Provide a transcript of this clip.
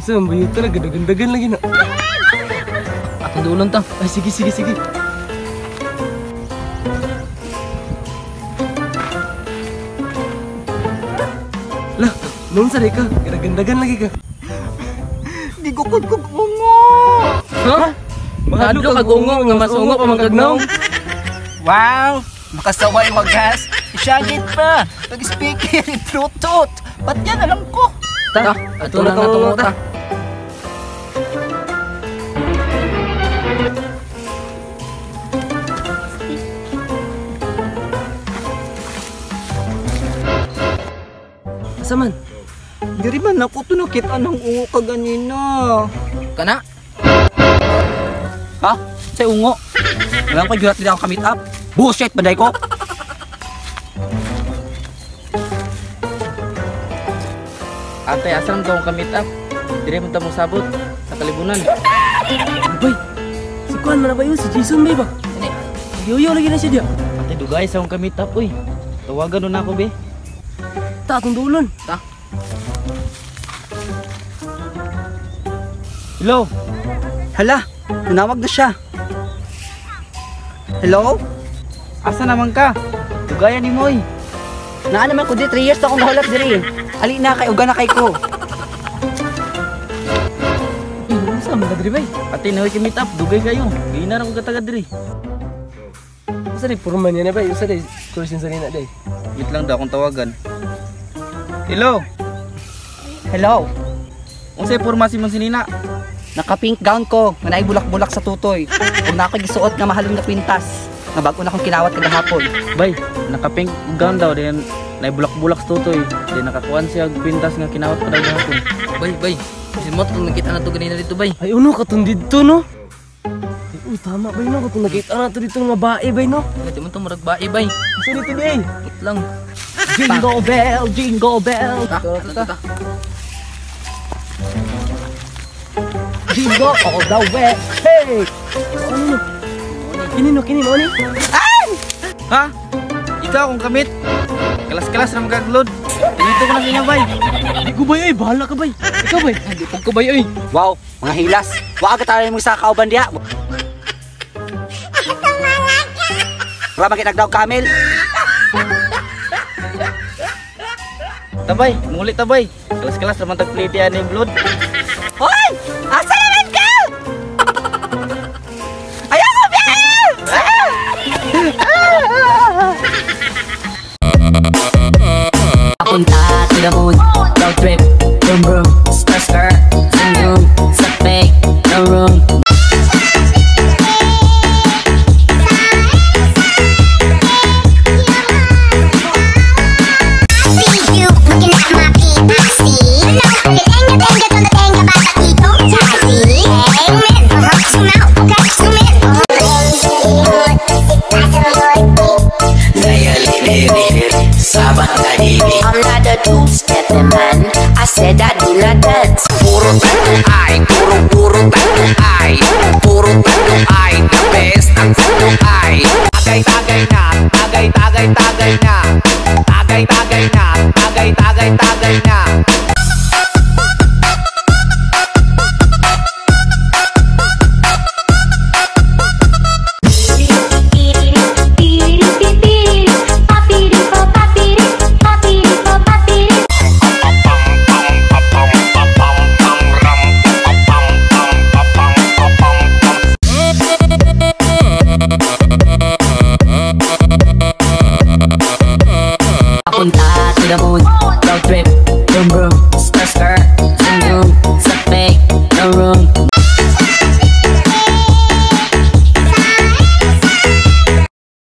Unsa man bayo talaga dagandagan lagi na. Atong duolon ta. Ay sige sige sige. Lah, nung sa ka, gadagandagan lagi ka. Gigukod kog ungo. Ha? Mahadlok kag ungo nga mas ungo pa man kag nawong. Wow! Makasaway wagas. Isyagit pa. Pag-speaker, Bluetooth. Ba't yan alam ko? Ta, ato lang atong ta. Asa man? Diri man ako to nakita ng ungo kaganina. Kana? Ha? Sa ungo? Alam ko, jurat nila ako ka-meet up. Bullshit, banday ko! Ate, asa lang daw ang ka-meet up? Dire mo ta mong sabot sa kalibunan. Bay. Si Kuan man na ba yun? Si Jason bay ba? Ini, Yoyo lagi na siya diya. ate dugay sa akong ka-meet up uy. Tawagan nun ako be. Ta atong duolon. Ta. Hello. Hala, tinawag na siya. Hello? Asa naman ka? Dugayan ni Moy. Naa naman ko di 3 years na akong nahulat diri. Ali na kay uga na kay ko. Eh, unsa man ka diri bay? Ate nahoy ka meet up, dugay kayo. Gina ra ko katagad diri. Unsa di puro man yan eh, bay? Unsa di question sa nina day? Wait lang daw akong tawagan. Hello. Hello. Unsay porma si Monsinina? Naka-pink gown ko, nga naay bulak-bulak sa tutoy. Ug na ako'y gisuot nga mahalong na kwintas. Nga bago na akong kinawat kagahapon. Bay, naka-pink gown daw then naibulak-bulak sa tutoy. Then nakakuan siya og kwintas nga kinawat pa daw gahapon. Bay, bay. Bisin mo tong nakita na to ganina dito, bay. Ay uno katong didto no. Ay, uy tama bay no katong nakita na to dito nga bae bay no. Di mo to murag bae, bay. Unsa dito day? Wait lang. Jingle bell, jingle bell, Ta, ta, ta. jingle all the way. Hey! Ano no? Kini no, kini mo ni. Ha? Ikaw akong kamit. Kalas-kalas na magaglod. Dito ko na sa inyo, bay. Di ko bay ay bahala ka bay. Ikaw bay. Di ko bay, oy. Wow, mga hilas. Wa ka tayo mo sa kauban diha. Ra man nagdaw camel. Tabay, muli tabay. Kalas-kalas naman tagplate yan ni blood.